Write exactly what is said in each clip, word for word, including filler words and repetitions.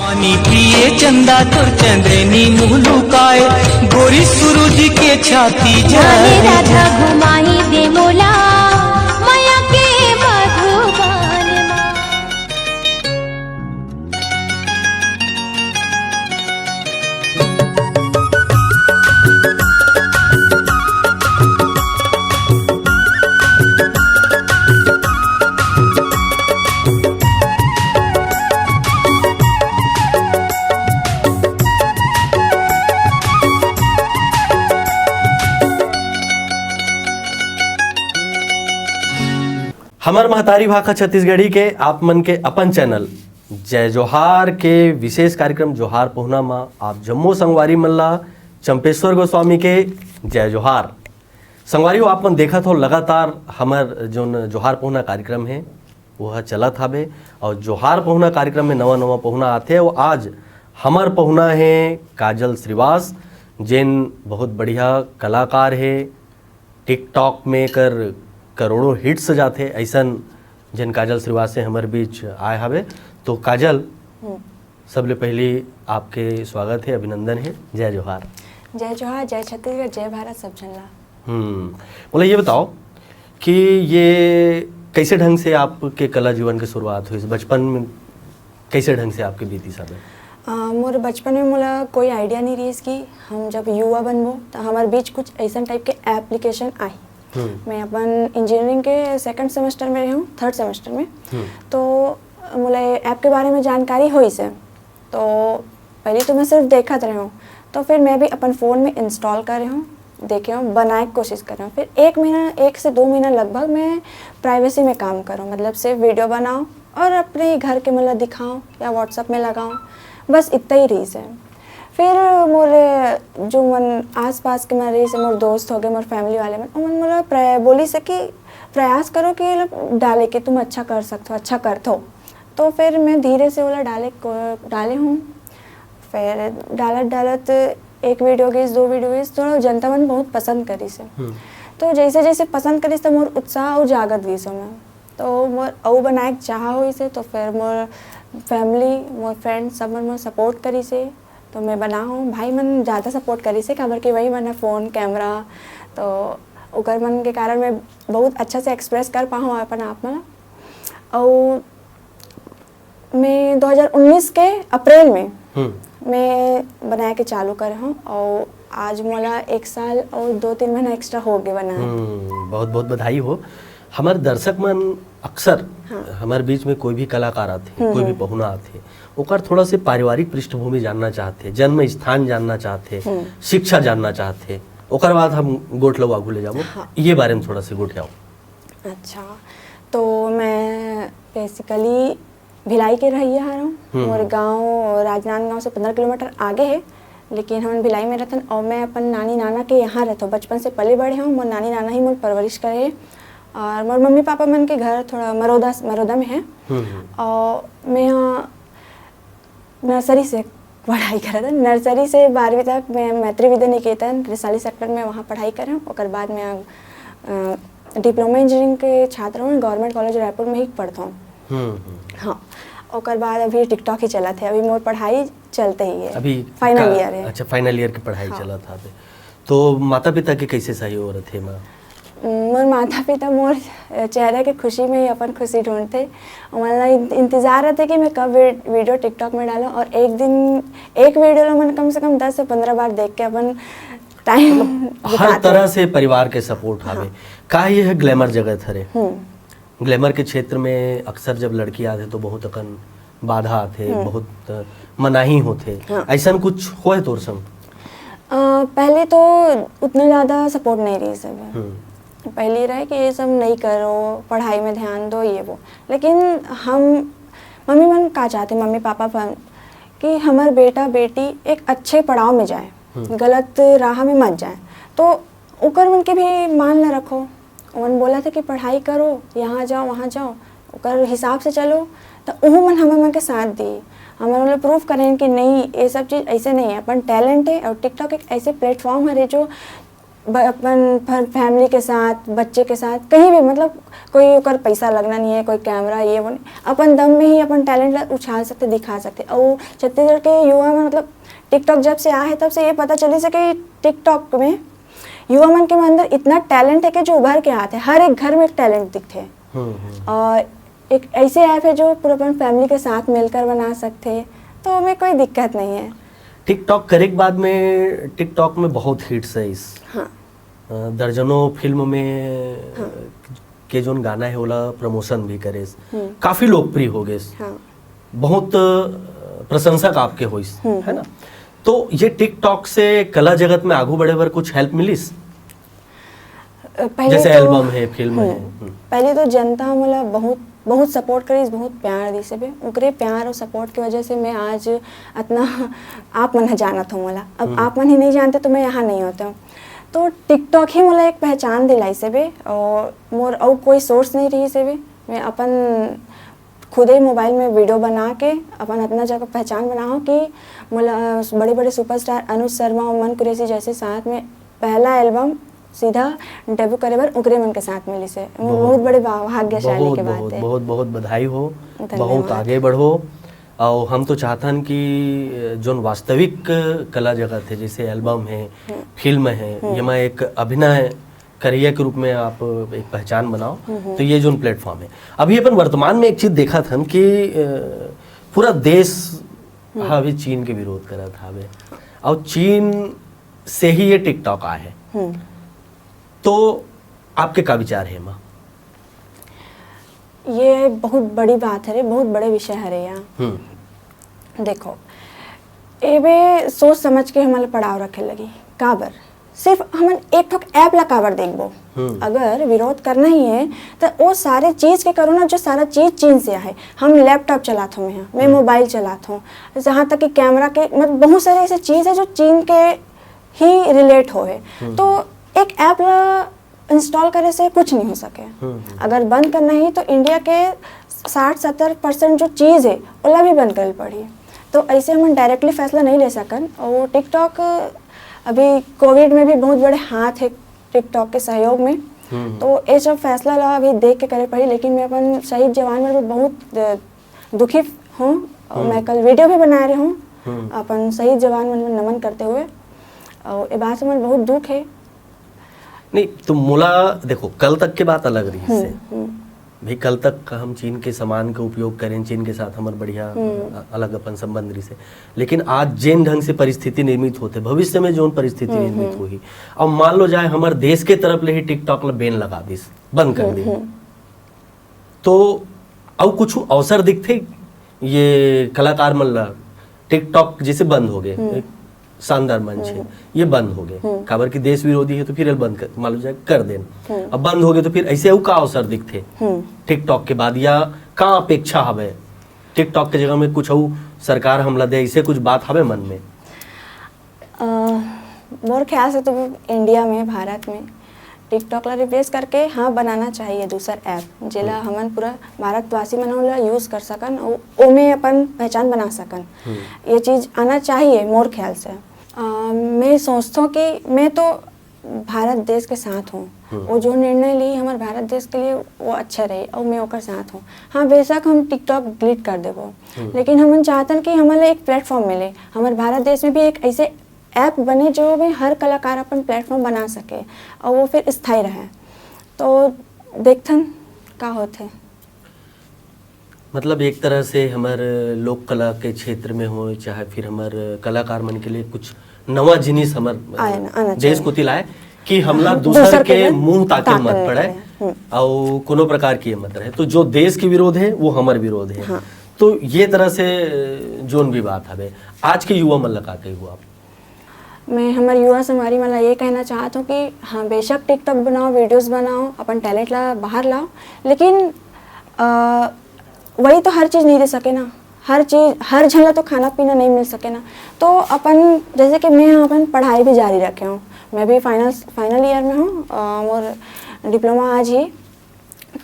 पानी पिए चंदा तोर चंद्रनी मुँह लुकाए, गोरी सूरज के छाती जाने जाए। राधा घुमाई दे मोला, मया के मधुबन मा। हमर महतारी भाखा छत्तीसगढ़ी के आप मन के अपन चैनल जय जोहार के विशेष कार्यक्रम जोहार पहुना मा आप जम्मो संगवारी मन ला चंपेश्वर गोस्वामी के जय जोहार। संगवारी हो, आप मन देखत हो लगातार हमर जोन जोहार पहुना कार्यक्रम हे, वो ह चलत हाबे। और जोहार पहुना कार्यक्रम में नवा नवा पहुना आथे। और आज हमर पहुना हे काजल श्रीवास, जेन बहुत बढ़िया कलाकार हे। TikTok में कर करोड़ों हिट्स जाथे, ऐसन जेन काजल श्रीवास से हमर बीच आए हाबे। तो काजल, हम्म। सबले पहली आपके स्वागत है, अभिनंदन है। जय जोहार। जय जोहार, जय छत्तीसगढ़, जय भारत, सब झन ला। हम्म। बोले, ये बताओ कि ये कैसे ढंग से आपके कला जीवन की शुरुआत हुई, बचपन में कैसे ढंग से आपके बीती सब? अ, मोर बचपन में मोला कोई आइडिया नहीं रहिस कि हम जब युवा बनबो, तो हमारे बीच कुछ ऐसा टाइप के एप्लीकेशन आही। हम्म। मैं अपन इंजीनियरिंग के सेकंड सेमेस्टर में रही हूँ, थर्ड सेमेस्टर में। हम्म। तो मोला ये ऐप के बारे में जानकारी होइस हे। तो पहले तो मैं सिर्फ देखत रहे हूँ, तो फिर मैं भी अपन फ़ोन में इंस्टॉल करे हूँ, देखे हूँ, बनाए के कोशिश करे हूँ। फिर एक महीना, एक से दो महीना लगभग मैं प्राइवेसी में काम करूँ, मतलब सिर्फ वीडियो बनाओ और अपने घर के मतलब दिखाओ या WhatsApp में लगाओ, बस इतना ही रहिस हे। फिर मोर जो मन आसपास के मन रहिस हे, मोर दोस्त हो गए, मोर फैमिली वाले मन, उमन मोला प्र-, बोलिस हे कि प्रयास करो कि मतलब डाले के तुम अच्छा कर सकते हो, अच्छा करते हो। तो फिर मैं धीरे से ओला डाले को, डाले हूँ। फिर डालत डालत एक वीडियो गईस, दो वीडियो गईस, तो जनता मन बहुत पसंद करिस हे। हम्म। तो जैसे जैसे पसंद करिस, तो मोर उत्साह अउ जागत गईस ओमा। तो मोर अउ बनाए के चाह होइस हे, तो फिर मोर फैमिली, मोर फ्रेंड सब मन मोर सपोर्ट करिस हे। तो मैं बना हूँ, भाई मन ज़्यादा सपोर्ट करिस हे, काबर कि वही मन हे फ़ोन, कैमरा, तो ओकर मन के कारण मैं बहुत अच्छा से एक्सप्रेस कर पाहूँ अपन आप मन ला। अउ मैं दो हज़ार उन्नीस के अप्रैल में हम्म। मैं बनाए के चालू करे हूँ, और आज मोला एक साल और दो तीन महीना एक्स्ट्रा हो गए बनाए। हम्म, बहुत बहुत बधाई हो। हमारे दर्शक मन अक्सर हाँ। हमारे बीच में कोई भी कलाकार आथे, हम्म, कोई भी हम्म। पहुना आथे, ओकर थोड़ा से पारिवारिक पृष्ठभूमि जानना चाहथे, जन्म स्थान जानना चाहथे, हम्म। शिक्षा जानना चाहथे, ओकर बाद हम गोठ लो आगू ले जाबो। हाँ। ये बारे में थोड़ा से गोठियाओ। अच्छा, तो मैं बेसिकली भिलाई के रहइया हरौं। हम्म। मोर गांव राजनांदगांव से पन्द्रह किलोमीटर आगे हे, लेकिन हमन भिलाई में रहथन और मैं अपन नानी नाना के यहाँ रहथौं। बचपन से पले बड़े हूँ, मोर नानी नाना ही मोर परवरिश करे हे। और मोर मम्मी पापा मन के घर थोड़ा मरोदा, मरोदा में है। हम्म, हम्म। और मैं यहाँ नर्सरी से पढ़ाई करत हन। नर्सरी से बारहवीं तक मैं मैत्री विद्या निकेतन रिसाली सेक्टर में वहाँ पढ़ाई करे हूँ। ओकर बाद मैं, अ, डिप्लोमा इंजीनियरिंग के छात्र हूँ, गवर्नमेंट कॉलेज रायपुर में ही पढ़त हूँ। हम्म, हम्म। हाँ, ओकर बाद अभी TikTok ही चलत है, अभी मोर पढ़ाई चलते ही है। अभी फाइनल का-, ईयर है। अच्छा, फाइनल ईयर की पढ़ाई हाँ। चलत है। तो माता पिता के कैसे सहयोग रथे माँ? मोर माता पिता मोर चेहरा के खुशी में ही अपन खुशी ढूंढथे। मतलब इन-, इंतजार रहथे कि मैं कब वी-, वीडियो TikTok में डालूं, और एक दिन एक वीडियो ला मन कम से कम दस से पन्द्रह बार देख के अपन टाइम मतलब, हर बिताथे। तरह से परिवार के सपोर्ट हवे। हाँ। का ये है ग्लैमर जगत हरे? हम्म। ग्लैमर के क्षेत्र में अक्सर जब लड़की आथे तो बहुत अकन बाधा आथे, हम्म। बहुत मनाही होथे। हाँ। ऐसन कुछ होय तोर संग? अ, पहले तो उतना ज़्यादा सपोर्ट नहीं रहिस हे। हम्म। पहले रहे कि ये सब नहीं करो, पढ़ाई में ध्यान दो, ये वो। लेकिन हम, मम्मी मन का चाहते, मम्मी पापा मन, कि हमार बेटा बेटी एक अच्छे पड़ाव में जाए, हम्म। गलत राह में मत जाए। तो ओकर मन के भी मान ल रखो। ओमन बोलथे कि पढ़ाई करो, यहाँ जाओ, वहाँ जाओ, ओकर हिसाब से चलो, तो ओहू मन हमर मन के साथ दी। हमर मतलब प्रूफ करें कि नहीं, ये सब चीज़ ऐसे नहीं है, अपन टैलेंट है। और TikTok एक ऐसे प्लेटफॉर्म हरे जो ब-, अपन फैमिली के साथ, बच्चे के साथ, कहीं भी, मतलब, कोई ओकर पैसा लगना नहीं है, कोई कैमरा, ये वो नहीं, अपन दम में ही अपन टैलेंट ला उछाल सकते, दिखा सकते। और छत्तीसगढ़ के युवा में, मतलब, टिकटॉक जब से आए है, तब से ये पता चले से कि टिकटॉक में युवा मन के अंदर इतना टैलेंट है कि जो उभर के आते हैं। हर एक घर में एक टैलेंट दिखते हैं। और एक ऐसे ऐप है जो पूरा अपन फैमिली के साथ मिलकर बना सकते हैं, तो हमें कोई दिक्कत नहीं है। टिकटॉक करे के बाद में, टिकटॉक में बहुत हिट्स है इस हाँ। दर्जनों फिल्म में हाँ। के जोन गाना है, ओला प्रमोशन भी करेस, हम्म। काफी लोकप्रिय हो गए। हाँ। बहुत प्रशंसक आपके होइस, हम्म। है ना? तो ये टिकटॉक से कला जगत में आगू बढ़े बर कुछ हेल्प मिलिस? पहले जैसे तो, एल्बम है, फिल्म है। हम्म। पहले तो जनता मोला बहुत, बहुत सपोर्ट करिस, बहुत प्यार दिस बे। ओकरे प्यार और सपोर्ट की वजह से मैं आज इतना आप मन ह जानत हो मोला। अब हम्म। आप मन ही नहीं जानते तो मैं यहाँ नहीं होता हूँ। तो टिकटॉक ही मोला एक पहचान दिलाइस बे, और मोर अउ कोई सोर्स नहीं रहिस बे। मैं अपन खुद ही मोबाइल में वीडियो बना के अपन इतना जगह पहचान बनाओ कि मोला बड़े बड़े सुपरस्टार अनुज शर्मा, उमन कुरैशी जैसे साथ में पहला एल्बम सीधा डेब्यू करे बर ओकरे मन के साथ मिलिस हे। बहुत बड़े भाग्यशाली के बात है। बहुत बहुत बधाई हो। बहुत आगे बढ़ो। और हम तो चाहतन कि जोन वास्तविक कला जगत है, जैसे एल्बम है, फिल्म है, ये मैं एक अभिनय करियर के रूप में आप एक पहचान बनाओ। तो ये जोन प्लेटफॉर्म है, अभी अपन वर्तमान में एक चीज देखत हन कि पूरा देश अभी चीन के विरोध करत हवे, और चीन से ही ये टिकटॉक आए है। तो आपके का विचार है माँ? ये बहुत बड़ी बात हरे, बहुत बड़े विषय हरे यहाँ। देखो, एबे सोच समझ के हमन ला पड़ाव रखे लगी। काबर? सिर्फ हमन एक ठोक ऐप ला काबर देखबो? अगर विरोध करना ही है, तो वो सारे चीज के करो ना, जो सारा चीज चीन से आए। हम लैपटॉप चलात हो, मैं, मैं मोबाइल चलात हूँ, जहाँ तक कि कैमरा के, मतलब, बहुत सारे ऐसे चीज है जो चीन के ही रिलेट हो है। तो एक ऐप ला इंस्टॉल करे से कुछ नहीं हो सके। अगर बंद करना ही तो इंडिया के साठ सत्तर परसेंट जो चीज है, ओला भी बंद करे पड़ी। तो ऐसे हम डायरेक्टली फैसला नहीं ले सकन। और टिकटॉक अभी कोविड में भी बहुत बड़े हाथ है टिकटॉक के सहयोग में। तो ये सब फैसला ला अभी देख के करे पड़ी, लेकिन मैं अपन शहीद जवान में तो बहुत दुखी हूँ। और मैं कल वीडियो भी बना रही हूँ अपन शहीद जवान मन में नमन करते हुए। और ये बात से मन बहुत दुख है। नहीं तो मोला देखो, कल तक के बात अलग रही से। भाई, कल तक हम चीन के सामान के उपयोग करें, चीन के साथ हमार बढ़िया अलग अपन संबंध रही से, लेकिन आज जेन ढंग से परिस्थिति निर्मित होते, भविष्य में जोन परिस्थिति निर्मित होही, अब मान लो जाए हमार देश के तरफ ले ही टिकटॉक ला बैन लगा दिस, बंद कर दी, तो अउ कुछ अवसर दिखथे ये कलाकार मन ला? टिकटॉक जैसे बंद हो गए, एक शानदार मंच है, ये बंद हो गए, काबर कि देश विरोधी है, तो फिर बंद कर, मान लो जाए कर देन। अब बंद हो गए तो फिर ऐसे अउ का अवसर दिखथे टिकटॉक के बाद, या का अपेक्षा हवे टिकटॉक के जगह में कुछ अउ सरकार हमला दे, ऐसे कुछ बात हवे मन में? मोर ख्याल से तो इंडिया में, भारत में टिकटॉक ला रिप्लेस करके, हाँ, बनाना चाहिए दूसर ऐप, जेला हमन पूरा भारतवासी मन ओला यूज कर सकन, ओमे अपन पहचान बना सकन। ये चीज आना चाहिए मोर ख्याल से। मैं सोचता हूँ कि मैं तो भारत देश के साथ हूँ, वो जो निर्णय ली हमारे भारत देश के लिए, वो अच्छा रहे और मैं ओकर साथ हूँ। हाँ, बेशक हम टिकटॉक डिलीट कर देबो, लेकिन हमन चाहतन कि हमन ला एक प्लेटफॉर्म मिले, हमारे भारत देश में भी एक ऐसे ऐप बने जो में हर कलाकार अपन प्लेटफॉर्म बना सके और वो फिर स्थायी रहे। तो देखथन का होथे। मतलब एक तरह से हमर लोक कला के क्षेत्र में हो, चाहे फिर हमर कलाकार मन के लिए कुछ नवा जिनिस हमर देश कोति लाए कि हमला दूसर के मुंह ताके मत पड़े और कोनो प्रकार की मत रहे। तो जो देश के विरोध है वो हमर विरोध है। तो ये तरह से जोन भी बात हवे, आज के युवा मन ला का कही हुआ आप? मैं हमर युवा संगवारी मन ला ये कहना चाहत हूँ कि हाँ, बेशक टिकटॉक बनाओ, वीडियोस बनाओ, अपन टैलेंट ला बाहर लाओ, लेकिन आ, वही तो हर चीज़ नहीं दे सके ना। हर चीज़, हर झन ला तो खाना पीना नहीं मिल सके ना। तो अपन, जैसे कि मैं अपन पढ़ाई भी जारी रखे हूँ, मैं भी फाइनल फाइनल ईयर में हूँ, मोर डिप्लोमा आज ही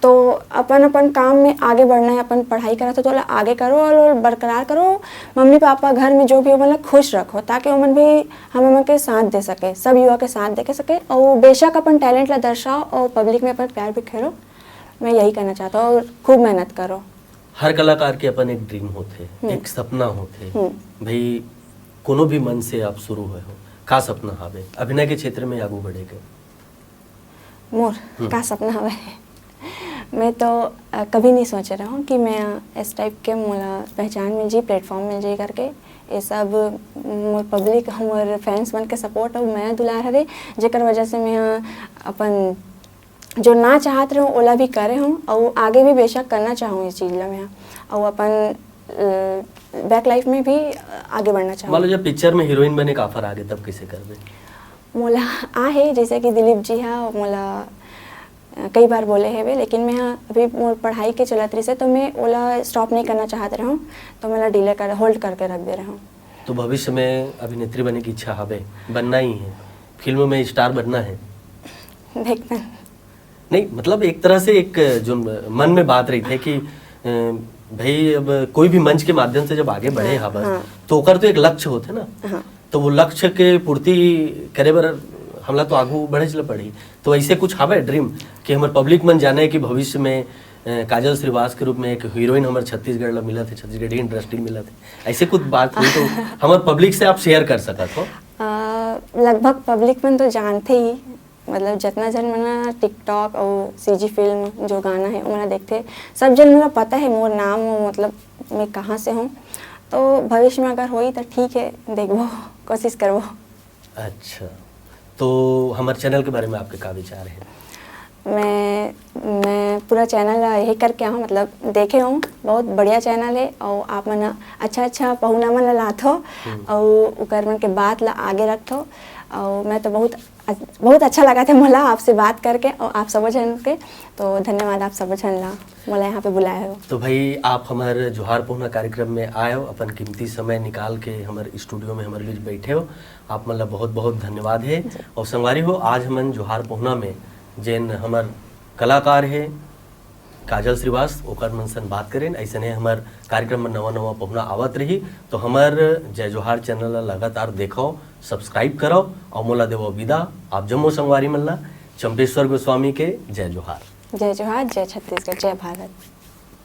तो अपन अपन काम में आगे बढ़ना है, अपन पढ़ाई करत हो तो ओला आगे करो और, और बरकरार करो। मम्मी पापा घर में जो भी हो, मतलब, खुश रखो, ताकि ओमन भी हम ओमन के साथ दे सके, सब युवा के साथ दे के सके। और बेशक अपन टैलेंट ला दर्शाओ और पब्लिक में अपन प्यार बिखेरो। मैं यही कहना चाहता हूँ, और खूब मेहनत करो। हर कलाकार के अपन एक ड्रीम होथे, हम्म। एक सपना होथे। हम्म। भाई, कोनो भी मंच से आप शुरू होए हो, का सपना हावे अभिनय के क्षेत्र में आगू बढ़े के? मोर हम्म। का सपना हवय? मैं तो अ, कभी नहीं सोचे रहूँ कि मैं इस टाइप के मोला पहचान मिल जाई, प्लेटफॉर्म मिल जाई करके। ये सब मोर पब्लिक, मोर फैंस मन के सपोर्ट और मया दुलार हरे, जेकर वजह से मैं अपन जो ना चाहत रहूँ ओला भी करे हूँ और आगे भी बेशक करना चाहूँ इस चीज़ ला मैं। और अपन बैक लाइफ में भी आगे बढ़ना मान चाहूँ। लो, जब पिक्चर में हीरोइन बने का ऑफर आगे, तब कैसे करबे? मोला आ हे, जैसे कि दिलीप जी हा मोला अ, कई बार बोले हेवे, लेकिन मैं अभी मोर पढ़ाई के चलत रहिसे, तो मैं ओला स्टॉप नहीं करना चाहत रहूँ, तो मैं ओला डिले कर, होल्ड करके रख दे रहूँ। तो भविष्य में अभिनेत्री बने की इच्छा हवे? बनना ही है, फिल्म में स्टार बनना है? देखते हैं। नहीं, मतलब, एक तरह से एक जो मन में बात रही थी कि अ, भाई, अब कोई भी मंच के माध्यम से जब आगे बढ़े हाँ, हा बस, हाँ। तो ओकर तो एक लक्ष्य होथे ना। हाँ। तो वो लक्ष्य के पूर्ति करे बर हमला तो आगू बढ़े ला पड़ी। तो ऐसे कुछ हवे ड्रीम कि हमर पब्लिक मन जाने कि भविष्य में अ, काजल श्रीवास के रूप में एक हीरोइन हमर छत्तीसगढ़ ला मिलत हे, छत्तीसगढ़ी इंडस्ट्री मिलत हे, ऐसे कुछ बात हुई तो हमर पब्लिक से आप शेयर कर सकत हो। अ, लगभग पब्लिक मन तो जानथे ही, मतलब, जितना जन मन टिकटॉक और सीजी फिल्म जो गाना है, ओमन देखथे, सब जन मोला पता है, मोर नाम, मतलब, मैं कहाँ से हूँ। तो भविष्य में अगर होई तो ठीक है, देखबो, कोशिश करबो। अच्छा, तो हमर चैनल के बारे में आपके का विचार है? मैं मैं पूरा चैनल ला यही करके आऊँ, मतलब, देखे हूँ, बहुत बढ़िया चैनल है और आप मन अच्छा अच्छा पहुना मन ला लाथो और उकर मन के बात ला आगे रखथो। और मैं तो बहुत बहुत अच्छा लगा था मोला आपसे बात करके और आप सबो झन के। तो धन्यवाद आप सबो झन ला मोला यहाँ पे बुलाए हो। तो भाई, आप हमर जोहार पहुना कार्यक्रम में आए हो, अपन कीमती समय निकाल के हमर स्टूडियो में हमर बीच बैठे हो, आप मन ला बहुत बहुत धन्यवाद है। और संगवारी हो, आज हमन जोहार पहुना में जेन हमर कलाकार है काजल श्रीवास, ओकर मन सन बात करेन। ऐसने हमर कार्यक्रम में नवा नवा पहुना आवत रही, तो हमर जय जोहार चैनल ला लगातार देखो, सब्सक्राइब करो और मोला देवो विदा। आप जम्मो संगवारी मन ला चंपेश्वर गोस्वामी के जय जोहार। जय जोहार, जय छत्तीसगढ़, जय भारत।